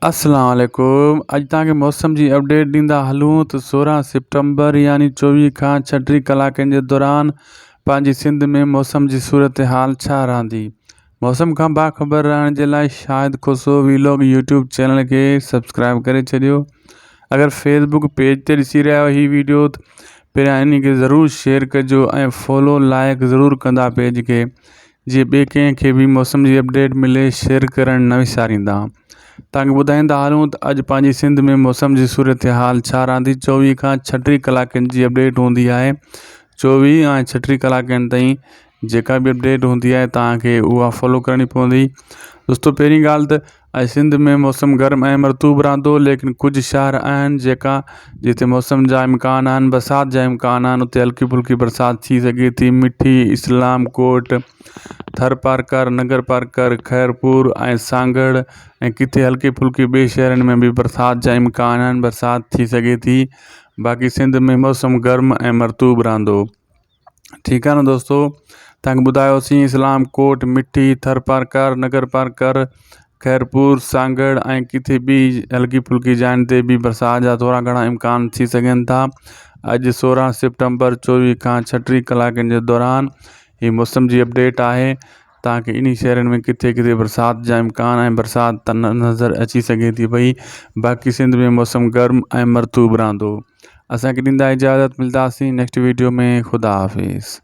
اسلام عليڪم اڄ توهان کي موسم جي اپڊيٽ ڏيندا هلون ته 16 سيپٽمبر يعني 24 کان 36 ڪلاڪن جي دوران پنهنجي سنڌ ۾ موسم جي صورتحال ڇا رهندي موسم کان باخبر رهڻ جي لاء Shahid Khoso vlog YouTube channel کي سبسڪرائب ڪري ڇڏيو اگر فيسبوڪ پيج تي ڏسي رهيا آهيو هي ويڊيو پهريان ان کي ضرور شيئر ڪجو ۽ فالو لائڪ ضرور ڪندا پيج کي جيئن ٻئي ڪنهن کي به موسم جي اپڊيٽ ملي شيئر ڪرڻ نه وساريندا توهان کي ٻڌائيندا هلون ته اڄ پنهنجي سنڌ ۾ موسم جي صورتحال ڇا رهندي چوويهه کان ڇٽيهه ڪلاڪن جي اپڊيٽ هوندي آهي چوويهه ۽ ڇٽيهه ڪلاڪن تائين جيڪا به اپڊيٽ هوندي آهي توهان کي اها فالو ڪرڻي پوندي دوستو پهرين ڳالهه ته ۽ سنڌ ۾ موسم گرم ۽ مرطوب رهندو ليڪن ڪجهه شهر آهن جيڪا جتي موسم جا امڪان آهن برسات جا امڪان آهن اتي هلڪي ڦلڪي برسات ٿي سگهي ٿي مٺي اسلام ڪوٽ ٿرپارڪر نگر پارڪر خيرپور ۽ سانگهڙ ۽ ڪٿي هلڪي ڦلڪي ٻئي شهرن ۾ به برسات جا امڪان آهن برسات ٿي سگهي ٿي باقي سنڌ ۾ موسم گرم ۽ مرطوب رهندو ٺيڪ آ نه دوستو تهانکي ٻڌايوسين اسلام ڪوٽ مٺي ٿرپارڪر نگر پارڪر خيرپور سانگهڙ ۽ ڪٿي ٻي هلڪي ڦلڪي جاين تي به برسات جا ٿورا گهڻا امڪان ٿي سگهن ٿا اڄ سورهن سيپٽمبر چوويهه کان ڇٽيهه ڪلاڪن جي دوران هي موسم جي اپڊيٽ آهي تهانکي انهي شهرن ۾ ڪٿي ڪٿي برسات جا امڪان ۽ برسات نظر اچي سگهي ٿي پئي باقي سنڌ ۾ موسم گرم ۽ مرطوب رهندو اسان کي ڏيندا اجازت ملداسين نيڪسٽ ويڊيو ۾ خدا حافظ.